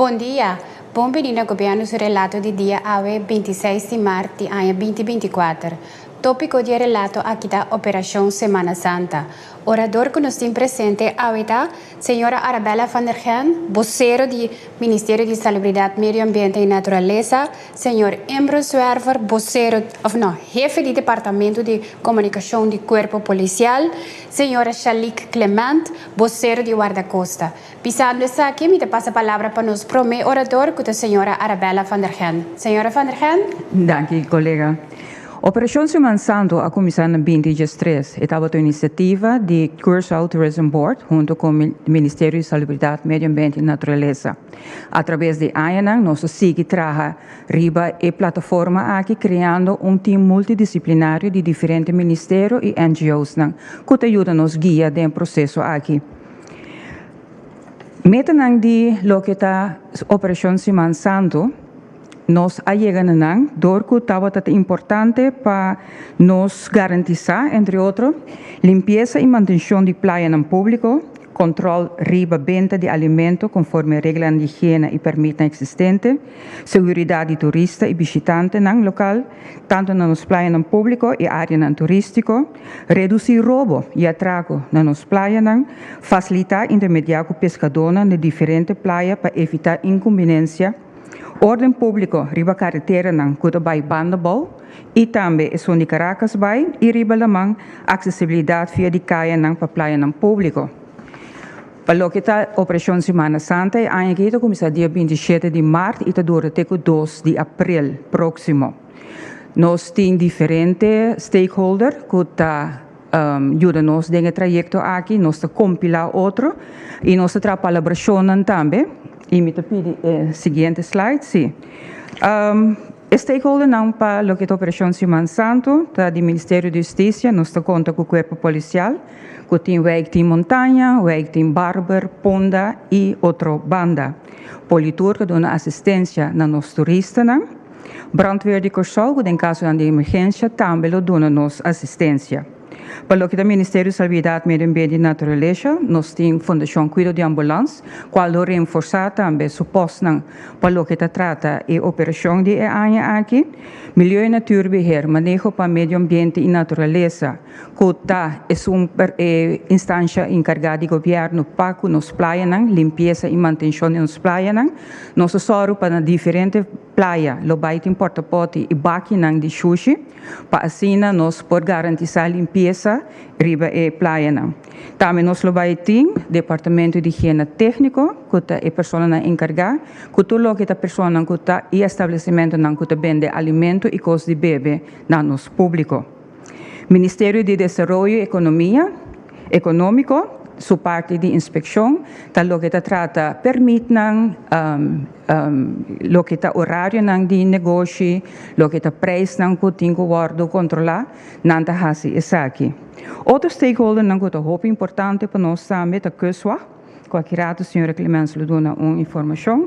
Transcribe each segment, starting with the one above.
Bon dia! Bon bini na Gobierno su relato di dia awe 26 di maart di aña 2024. Topico di e relato aki ta Operacion Semana Santa. Orador cu nos tin presente awe ta Señora Arabella van der Gen, bocero di Ministerio di Salubridad, Medio Ambiente y Naturalesa, Señor Embro Zwerver, bocero, of no, hefe di Departamento di Comunicacion di Cuerpo Policial, Señora Shalique Clement, bocero di Guardacosta. Pisando esaki, mi ta pasa palabra pa nos prome orador cu ta Señora Arabella van der Gen. Señora van der Gen. Danki, colega. Operacion Siman Santo a cuminsa na 2013. E tabata un iniciativa di Curaçao Tourism Board hunto cu Ministerio di Salubridad, Medio Ambiente y Naturalesa. A traves di añanan nos a sigui traha riba e plataforma aki creando un team multidisciplinario di diferente ministerio y NGOsnan cu ta yuda nos guia den e proceso aki. Metanan di loke ta Operacion Siman Santo nos a yega na nan dor cu tabata ta importante pa nos garantisa, entre otro, limpiesa y mantencion di playanan publico, control riba benta di alimento conforme reglanan di higiena y permitnan existente, seguridad di turista y bishitantenan local, tanto na nos playanan publico y areanan turistico, reduci robo y atraco na nos playanan, facilita intermedia cu pescadonan den diferente playa pa evita inconveniencia, orden publico riba careteranan cu ta bay banda bou y tambe esun di Caracas bay y riba laman, accesibilidad via di cayanan pa playanan publico. Pa loke ta Operacion Semana Santa e aña aki ta cuminsa dia 27 di maart y ta dura te cu 2 di april proximo. Nos tin diferente stakeholder cu ta yuda nos den e trayecto aki, nos ta compila otro y nos ta traha palabracionnan tambe. Y mi ta pidi e siguiente slide, si. E stakeholdernan pa loke ta Operacion Siman Santo ta di Ministerio di Husticia, nos ta conta cu Cuerpo Policial, cu tin Wijkteam Montaña, Wijkteam Barber, Punda y otro banda. Politur ta duna asistencia na nos turistanan. Brandweer di Corsou cu den casonan di emergencia tambe lo duna nos asistencia. Pa loke ta Ministerio di Salubridad, Medio Ambiente y Naturalesa, nos tin Fundacion Cuido di Ambulans, cual lo reenforsa tambe su postnan pa loke ta trata e operacion di e aña aki. Milieu y Natuurbeheer, Maneho pa Medio Ambiente y Naturalesa, cu ta esun e instancia encarga di gobierno pa cu nos playanan, limpiesa y mantencion di nos playanan. Nos a soru pa na diferente playa lo bay tin portapoti y bakinan di shushi pa asina nos por garantisa limpiesa riba e playanan. Tambe nos lo bay tin Departamento di Higiena Tecnico cu ta e personanan encarga cu tur loke ta personanan cu ta y establecimentonan cu ta bende alimento y cos di bebe na nos publico. Ministerio di Desaroyo Economia Economico su parti di inspeccion ta loke ta trata permitnan, loke ta orarionan di negoshi, loke ta prijsnan cu tin cu wordo controla, nan ta haci esaki. Otro stakeholdernan cu ta hopi importante pa nos tambe ta Kustwacht, cu aki rato señora Clemens lo duna un informacion.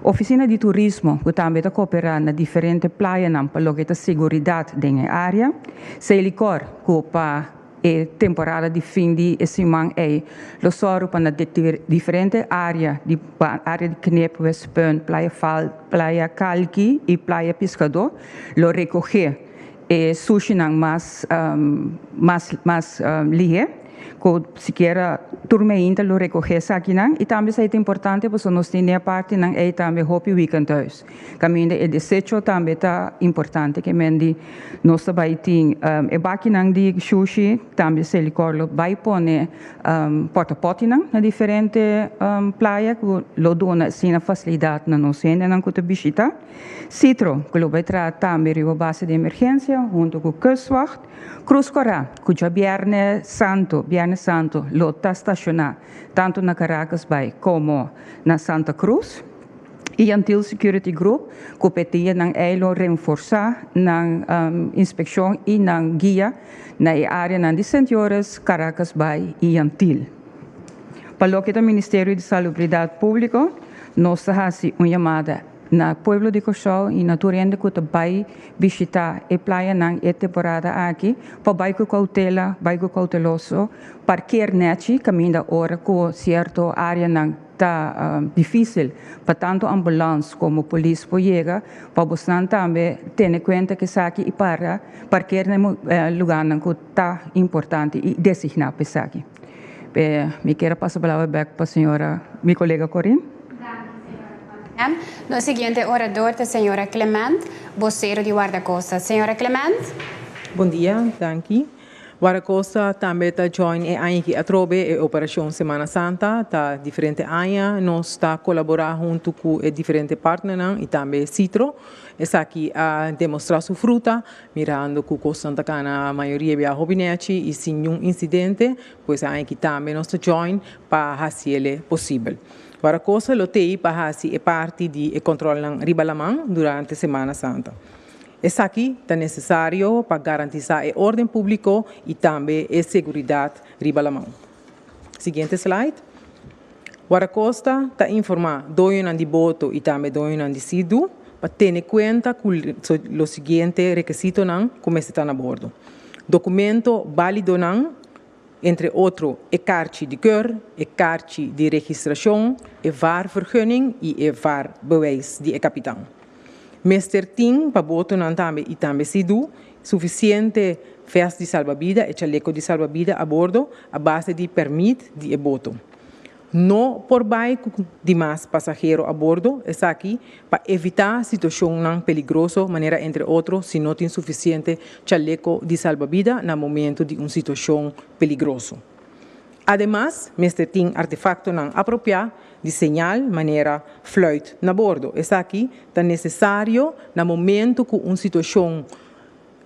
Oficina di Turismo cu tambe ta coopera na diferente playanan pa loke ta seguridad den e area. Selikor cu pa e temporada di fin di e siman ei lo sòru pa na diferente area di area di Knip, Westpunt, Playa Fal, Playa Kalki i Playa Piskadó lo rekogé e sushinan mas mas mas lihé. Ku sikiera tur meinta lo rekohé esakinan i tambe esei ta importante pasobra nos tin den e partinan ei tambe hopi weekendhuis. Kaminda e desecho tambe ta importante ke men di nos ta bai tin e bakinan di shushi tambe Selikor lo bai pone portapòtinan na diferente playa ku lo duna asina fasilidat na nos hendenan ku ta bishita. Citro ku lo bai traha tambe riba base di emergensia huntu ku Kustwacht. Cruz Corá, ku djabièrnè santu, Bièrnè Santu, lo ta stashoná tantu na Caracas Bay komo na Santa Cruz. I Antil Security Group ku p'e dianan ei lo renforsá nan inspekshon i nan guia na e áreanan di Sint Joris, Caracas Bay i Antil. Pa loke ta Ministerio di Salubridat Públiko, nos ta hasi un yamada na pueblo di Kòrsou i na tur hende ku ta bai bishitá e playanan e temporada aki pa bai ku koutela, bai ku kouteloso, parker nèchi kaminda ora ku sierto áreanan ta difísil pa tantu ambulans komo polis por yega, pa bosnan tambe tene kuenta ku esaki i para parker na e lugánan ku ta importante i designá pa esaki. Mi kier a pasa palabra bek pa señora, mi kolega Corin. Nos siguiente orador ta señora Clement, bosero di Wardakosta. Señora Clement. Bon dia, danki. Wardakosta tambe ta join e aña aki atrobe e Operacion Semana Santa. Ta diferente aña nos ta colabora hunto cu e diferente partnernan y tambe Citro. Esaki a demostra su fruta mirando cu cosnan ta cana mayoria bia hopi nechi y sin niun incidente, pues e aña aki tambe nos ta join pa haciele posibel. Wardakosta lo tei pa haci e parti di e controlnan riba laman durante Semana Santa. Esaki ta necesario pa garantisa e orden publico y tambe e seguridad riba laman. Siguiente slide. Wardakosta ta informa doñonan di boto y tambe doñonan di Sea-Doo pa tene cuenta cu lo siguiente requisitonan cu mester ta na bordo. Documento balidonan entre otro e karchi di keur, e karchi di registrashon, e vaarvergunning i e vaarbewijs di e kapitan. Mester tin pa botonan tambe i tambe sidu sufisiente vest di salbabida, e chaleko di salbabida a bordo a base di pèrmit di e boto. No por bai ku dimas pasahero a bordo, esaki pa evitá situashonnan peligroso manera entre otro si no tin sufisiente chaleko di salbabida na momento di un situashon peligroso. Ademas mester tin artefaktonan apropiá di señal manera fluit na bordo. Esaki ta nesesario na momento ku un situashon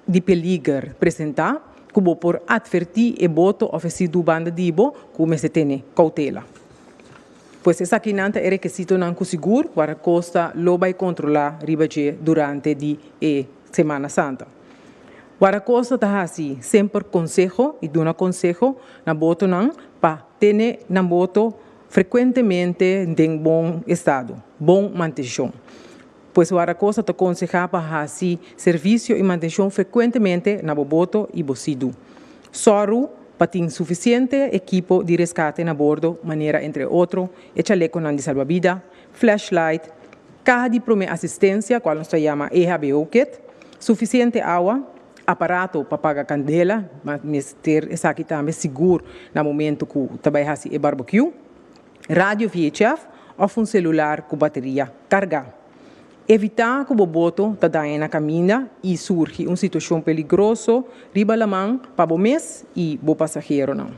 di peliger presentá ku bo por atvertí e boto òf e sidu banda di bo ku mester tene koutela. Pues esakinan ta e rekisitonan ku sigur Wardakosta lo bai kontrolá riba dje durante di e Semana Santa. Wardakosta ta hasi semper konseho i duna konseho na botonan pa tene nan boto frekuentemente den bon estado, bon mantenshon. Pues Wardakosta ta konsehá pa hasi servisio i mantenshon frekuentemente na bo boto i bo sidu. Sòru pa tin sufisiente ekipo di reskate na bordo manera entre otro e chalekonan di salbabida, flashlight, kaha di promé asistensia kual nos ta yama EHBO kit, sufisiente awa, aparato pa paga kandela, mester esaki tambe sigur na momento ku ta bai hasi e barbekiu. Radio VHF òf un selular ku bateria kargá. Evitá ku bo boto ta daña na kaminda i surgi un situashon peligroso riba laman pa bo mes i bo pasaheronan.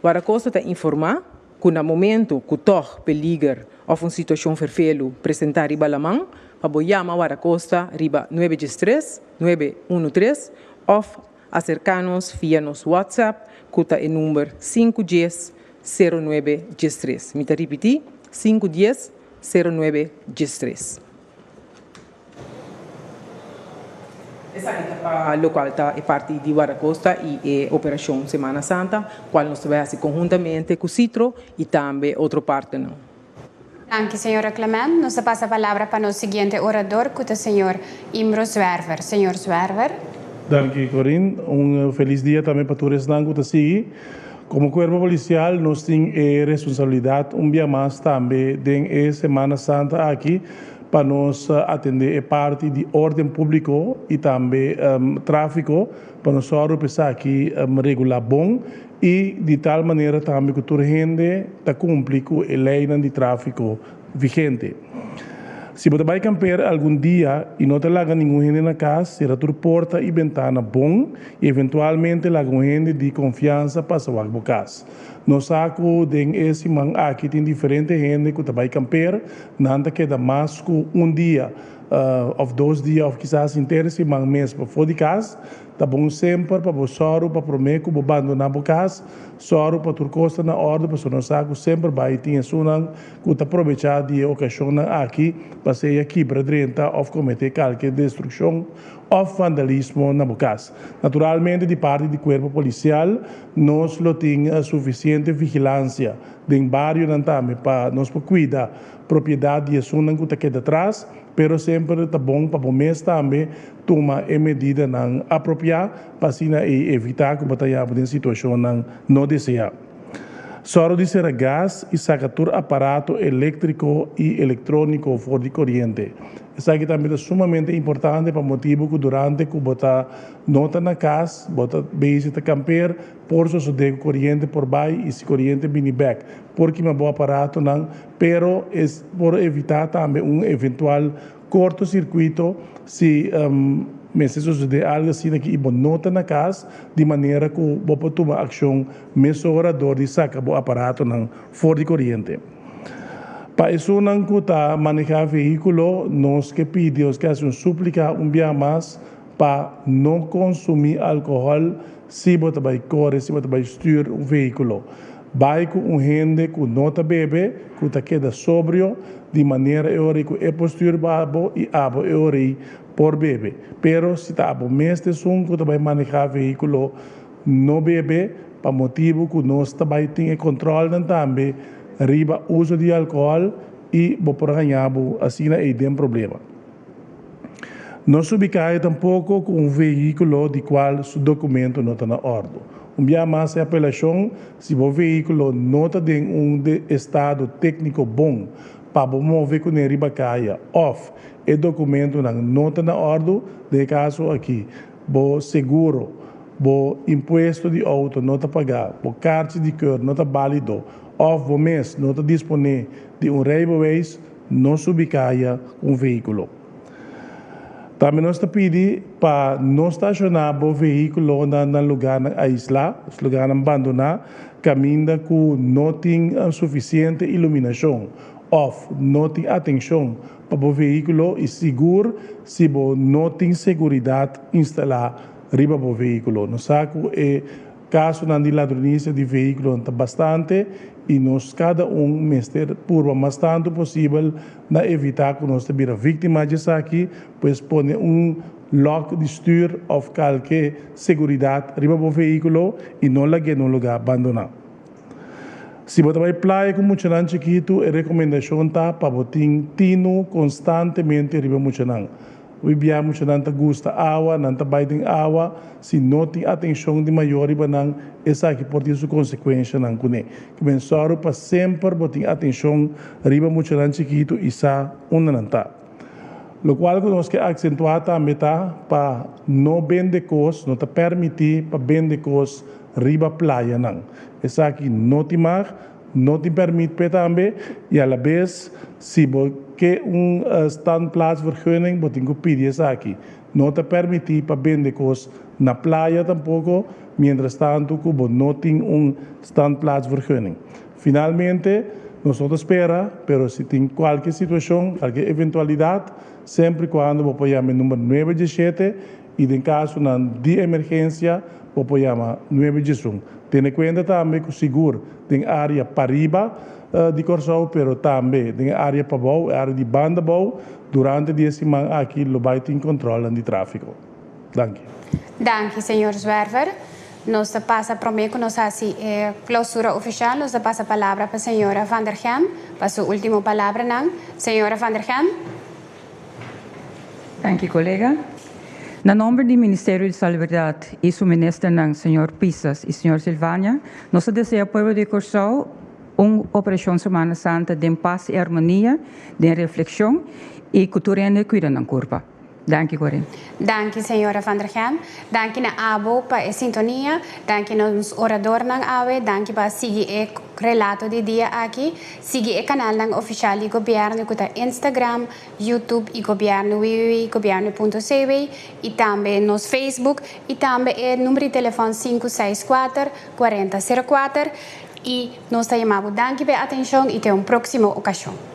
Wardakosta ta informá ku na momentu ku tòg peliger òf un situashon ferfelu presentá riba laman, pa bo yama Wardakosta riba nuebe diestres, nuebe unu tres òf Aserká nos via nos WhatsApp ku ta e number sinku dies, sero nuebe, diestres. Mi ta ripití, sinku dies, sero nuebe, diestres. Esaki ta pa lokual ta e parti di Wardakosta i e operashon Semana Santa, kual nos ta bai hasi konhuntamente ku Citro i tambe otro partnernan. Danki, señora Clement. Nos ta pasa palabra pa nos siguiente orador cu ta señor Imro Zwerver. Señor Zwerver. Danki, Corinne. Un felis dia tambe pa tur esnan cu ta sigui. Como Cuerpo Policial nos tin e responsabilidad un bia mas tambe den e Semana Santa aki. pa nos atendé e parti di órden públiko i tambe tráfiko pa nos sòru pa esaki regulá bon i di tal manera tambe ku tur hende ta kumpli ku e leinan di tráfiko vigente. Si bo ta bai kamper algun dia i no ta laga ningun hende na kas, sera tur porta i bentana bon i eventualmente laga un hende di konfiansa pasa wak bo kas. Nos sa ku den e siman aki tin diferente hende ku ta bai kamper, nan ta keda mas ku un dia òf dos dia òf kisas henter e siman mes pafó di kas. Ta bon semper pa bo sòru pa promé ku bo bandoná bo kas, sòru pa tur kos ta na òrdu pasobra nos sa ku semper bai tin esunnan ku ta probechá di e okashonnan aki pa sea kibra drenta òf kometé kalke destrukshon òf vandalismo na bo kas. Naturalmente di parti di kuerpo polisial nos lo tin sufisiente vigilansia den barionan tambe pa nos por kuida propiedat di esunnan ku ta keda tras, pero semper ta bon pa bo mes tambe tuma e medidanan apropiá pa asina ei evitá ku bo ta yaba den situashonnan no deseá. Sòru di sera gas i saka tur aparato eléktriko i elektróniko for di koriente. Esaki tambe ta sumamente importante pa motibu ku durante ku bo ta no ta na kas, bo ta bezig ta kamper, por sosodé ku koriente por bai i si koriente bini bèk por kima bo aparatonan, pero es por evitá tambe un eventual Korto sirkuito, si mester sosodé algu asina ki i bo no ta na kas, di manera ku bo por tuma akshon mesora dor di saka bo aparatonan for di koriente. Pa esunnan ku ta manehá vehíkulo, nos ke pidi, nos ke hasi un súplika un bia mas pa no konsumí alkohòl si bo ta bai kore, si bo ta bai stür un vehíkulo. Bai ku un hende ku no ta bebe, ku ta keda sobrio, di manera e ora ei ku e por stür pa abo i abo e ora ei por bebe. Pero si ta abo mes ta esun ku ta bai manehá vehíkulo, no bebe, pa motibu ku nos ta bai tin e kòntròlnan tambe riba uso di alkohòl i bo por haña bo asina ei den problema. No subi kaya tampoko ku un vehíkulo di kual su dokumento no ta na òrdu. Un bia mas e apelashon, si bo vehíkulo no ta den un estado tékniko bon pa bo move kuné riba kaya òf e dokumentonan no ta na òrdu, den e kaso aki bo seguro, bo impuesto di outo no ta pagá, bo karchi di keur no ta bálido òf bo mes no ta disponé di un rijbewijs, No subi kaya ku un vehíkulo. Tambe nos ta pidi pa no stashoná bo vehíkulonan na lugánan aislá, lugánan bandoná, kaminda ku no tin sufisiente iluminashon òf no tin atenshon pa bo vehíkulo i sigur si bo no tin seguridat instalá riba bo vehíkulo. Nos sa ku e Kasonan di ladronisia di vehíkulonan ta bastante i nos kada un mester purba mas tantu posibel na evitá ku nos ta bira víktima di esaki, pues pone un lòk di stür òf kalke seguridat riba bo vehíkulo i no lag'é na un lugá bandoná. Si bo ta bai playa ku muchanan chikitu e rekomendashon ta pa bo tin tinu konstantemente riba muchanan. Hopi bia muchanan ta gusta awa, nan ta bai den awa, si no tin atenshon di mayor riba nan, esaki por tin su konsekuenshanan kuné. Ke men sòru pa semper bo tin atenshon riba muchanan chikitu i sa unda nan ta. Lokual ku nos ke aksentuá tambe ta pa no bende kos, no ta pèrmití pa bende kos riba playanan. Esaki no tin mag. No tin pèrmit p'e tambe i alabes si bo ke un standplaatsvergunning bo tin ku pidi esaki. No ta pèrmití pa bende kos na playa tampoko mientras tantu ku bo no tin un standplaatsvergunning. Finalmente nos no ta spera pero si tin kualke situashon, kualke eventualidat, semper i kuando bo por yama e number nuebe diesshete I den kasonan di emergensia bo por yama nuebe djesun. Tene kuenta tambe ku sigur den área pariba di Kòrsou pero tambe den e área pabou, e área di banda bou, durante di e siman aki lo bai tin kòntròlnan di tráfiko. Danki. Danki señor Zwerver. Nos ta pasa promé ku nos hasi e klousura ofishal nos ta pasa palabra pa señora Van der Gem pa su último palabranan. Señora Van der Gem. Danki kolega. Na nomber di Ministerio di Salubridat i su ministernan señor Pisas i señor Silvania, nos ta desea pueblo di Kòrsou Un Operashon Semana Santa den pas i armonia, den reflekshon i ku tur hende kuida nan kurpa. Danki Corinne. Danki señora van der Gem. Danki na abo pa e sintonia. Danki na nos oradornan awe. Danki pa sigui e relato di dia aki. Sigui e kanalnan ofishal di gobièrnu ku ta Instagram, YouTube i gobièrnu www.gobièrnu.cw i tambe nos Facebook i tambe e number di telefòn 564 40 04 i nos ta yama bo. Danki pa e atenshon i te un próksimo okashon.